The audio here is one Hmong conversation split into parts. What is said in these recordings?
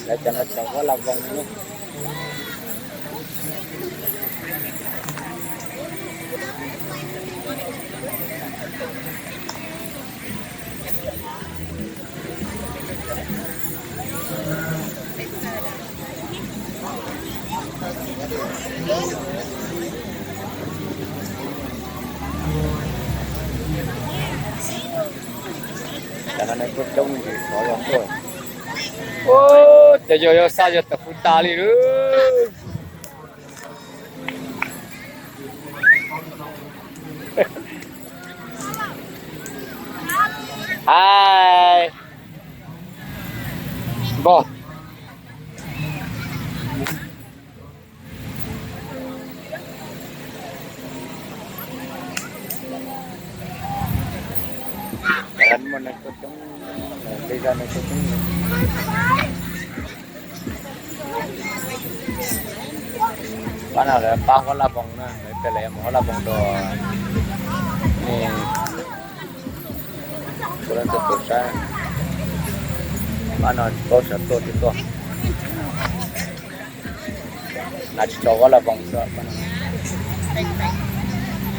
Lawv cov no cov huab la voos no. Cov no nws kuj coob ntsis xyov yog tuaj. Ub, cov yog yog xaj yog tawm hwv tas li lawm. Hais npog. Muaj neeg tuaj coob, li zog neeg tuaj coob. Pab no lawv pab huab laj voos na, lawv tias lawv yuav mus huab laj voos rau kuv leej twg tus saib. Pab no tsis paub sawv tuaj tsis tuaj. Nav tsis tso huab laj voos xwb.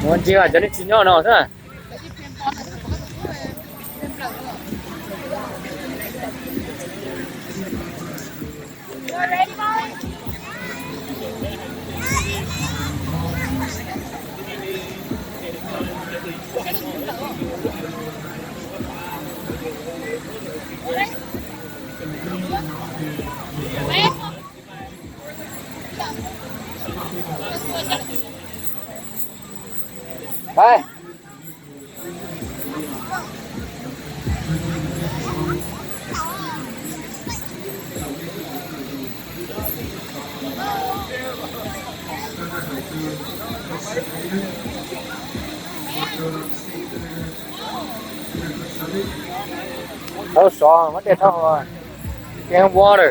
Mus ntsis mas cov nej tsis nyob no xwb. Hais. Thauj sov, muab dej thauj, drink water.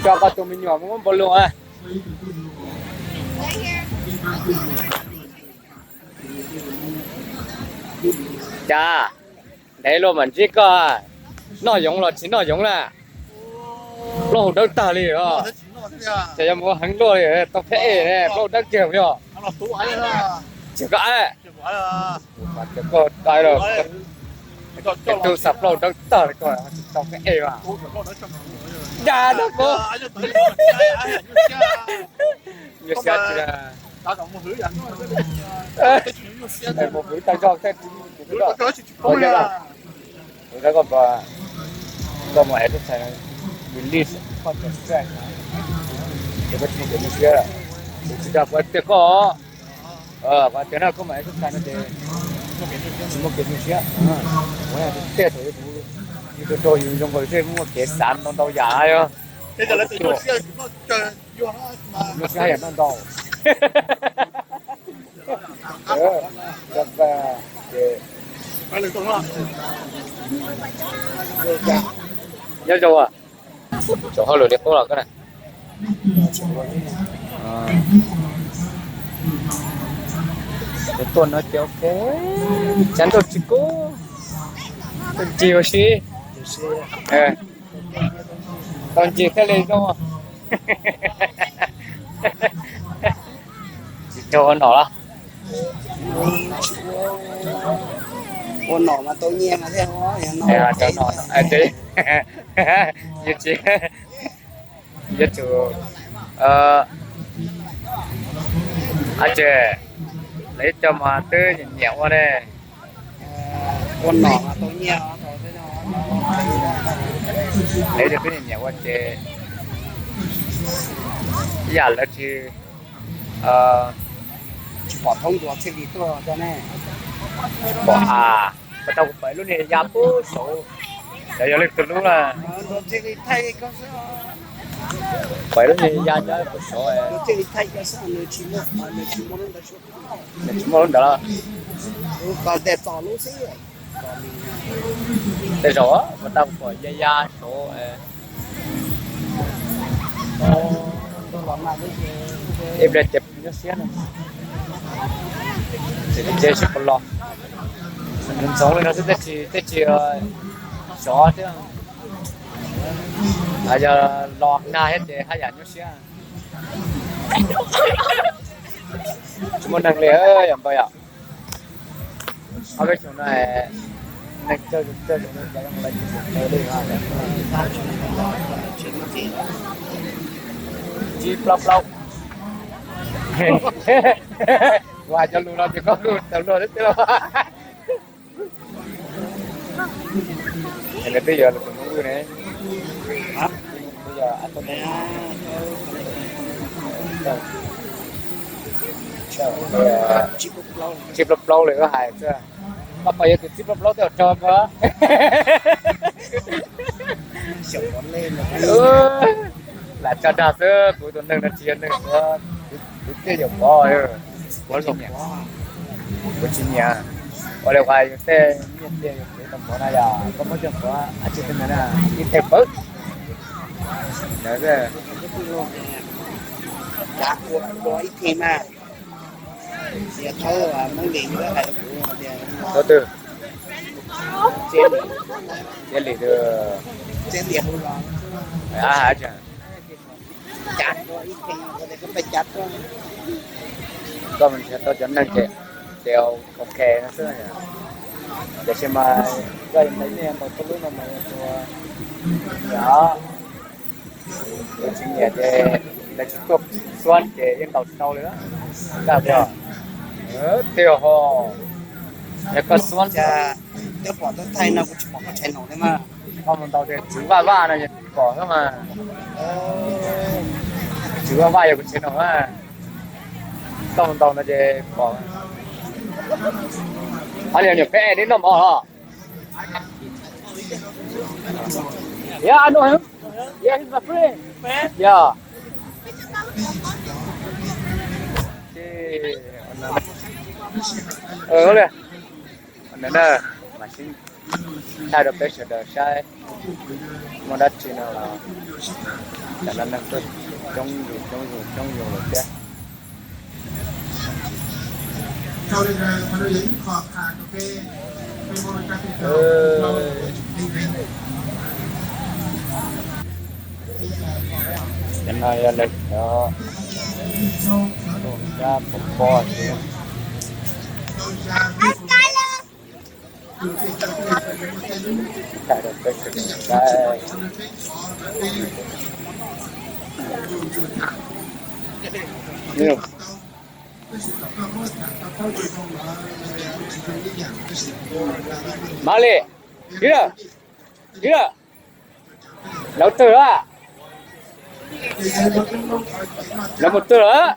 Tso koj tus me nyuam muab npau lus a. Cas ntev luaj mam ntsib koj, noj yoov los tsis noj yoov na. Plaub hau dawb tag li os. Ces yog mus heev luaj li, tau pheb es plaub hau dawb kiag yog. Tsis koj ab. Koj dai los, tus xav plaub hau dawb tag li koj tsis tau pheb es as. Yam no koj nyuaj siab tsis. Mus hwv tag zog thiab. Koj mus exercise, release koj cov stress, ces koj tsis muaj kev nyuaj siab. Kuv tsis dag kuv tiag koj, kuv tias no koj mus exercise no ces tsis muaj kev nyuaj siab. Kuv tiag thaum kuv yus raug raug yus zoo nkaus thiaj muaj kev xav ntau ntau yam yog. Nyuaj siab haj yam noj ntau. Nyob zoo, tsoom hauj lwm li qub los koj na. Tuaj no ces ok, tsav ntuj tsis kub, tuaj ncig ua si, tau ncig thiaj li zoo. Tsis raug ua nom los? Ua nom mas tau nyiaj mas thiaj ua nom. Yus tsis, yuav tsum, ua, Ab tsi, lawv cov mas twb nyiam ua ne. Ua nom mas tau nyiaj. Lawv cov twb nyiam ua ces ib yam lawv tsis, tsis pom thoob ntuas txhiaj li tuaj cov ne. Pom a, pas tau kuv pom lub niag ya puag saud, cov yog leej twg lub na. Pom lub niag ya nyob puag saud. Nws tsis muaj lub ntawd los. Tej zaum pas tau kuv pom ya ya saud. Ib pliag ces nyob siab no, ces sib pab los. Ntxoov li no xwb, tej tsis sov thiab. Yog los nag thiab ces haj yam nyob siab. Tsis muaj neeg li yom npawg yom. Ob peb xyoos no neeg tsawg tsawg li. Tsib plaub plaub. Kuv hais cov lus no ces koj kuj tau luag thiab tiag lauj. Nws twb yog tus Hmoob Vwj ne. Tsib plaub plaub li koj hais xwb. Koj pom yog tus tsib plaub plaub twb rog koj. Lam tso dag xwb, kuv tus neeg no tsis yog neeg, kuv tej yawm pov, kuv tsis nyiam. Ua li uas yus tej nyiaj txiag yus khwv tau pov na yog koj muab coj pov tsis tej ntawd na, ib teg pawv. Ntawd xwb. Tau twg? Txiaj Lis twg? Koj mas nrhiav tau cov neeg ces, ces ok no xwb. Tiam sis mas koj ntawv nyiaj ntaus tuaj lub no mas yog tus, yog tus tsis nyiam ces lawv tsis tuaj xuab ces yeej ntaus tsis tau li. Tiag ho, yog koj xuab, koj mus ntaus tias Tswv Vaj Vaj no pom xwb mas. Tswv Vaj Vaj yog kuv tsev no na. Koj mus ntaus no ces pom. Hab li nyuam peb neb noj mov los? Yeah, I know him. Yeah, he's my friend. Yeah. Ntawm no mas sib thaij rau peb sawv daws saib muaj dab tsi no los. Tam no neeg tuaj coob yus coob yus coob yus lawm thiab. Cov no yog lawv cov kab pov pob. Mali, ib, ib, lawv twg lawm? Lawv mus twg lawm?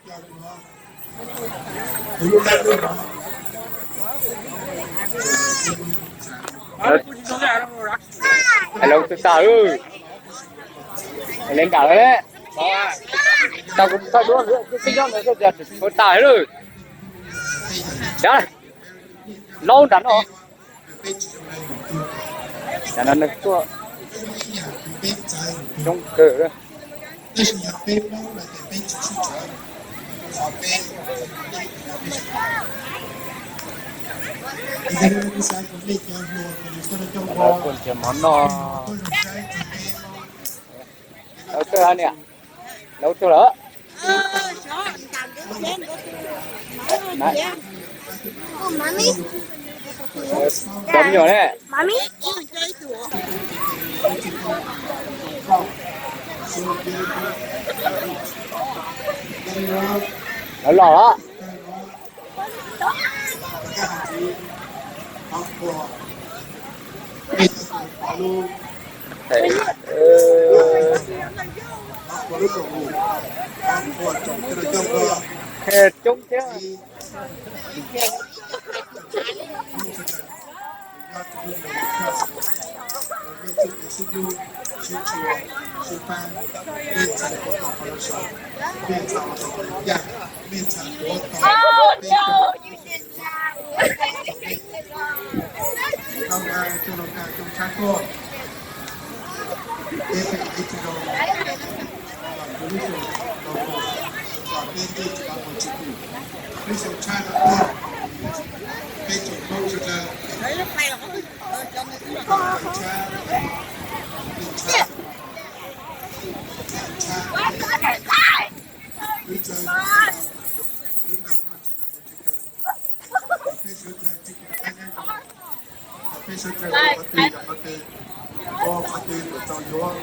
Lawv twg tag lawm? Li nram lawm. Tau kuv thaij duab xwb, twb nyob ntawd xwb tias tshuav tag lawm. Laub nram no. Tam no neeg tuaj coob kawg. Tuaj nrhiav mov noj. Lawv twg niam? Lawv twg lawm? Cov me nyuam ne. Lawv los lawm. Coob thiab.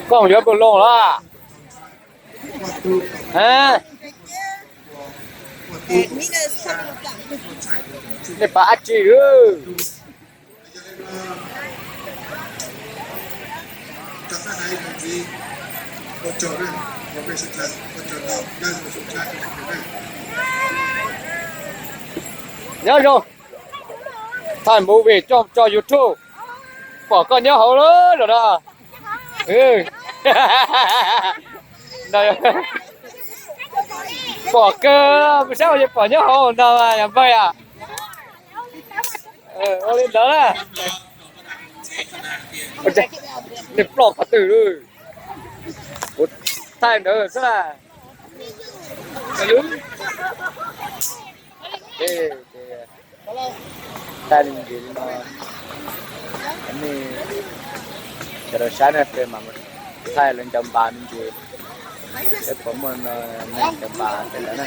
Koj yuav pus loo los? Nej pab ab tsi lawm? Nyob zoo, thaij movie tso YouTube, pom koj nyob hauv lawm no. Pom kawg, kuv saib ua li pom nyob hauv ntag yog npawg a. Ua li ntawd na. Nej ploj qhov twg lawm? Kuv thaij ntawd xwb na. Thaij me ntsis li no, nej sawv daws saib na, peb mam thaij lawv ncaws npas me ntsis, peb puas muaj neeg ncaws npas peb lawv na.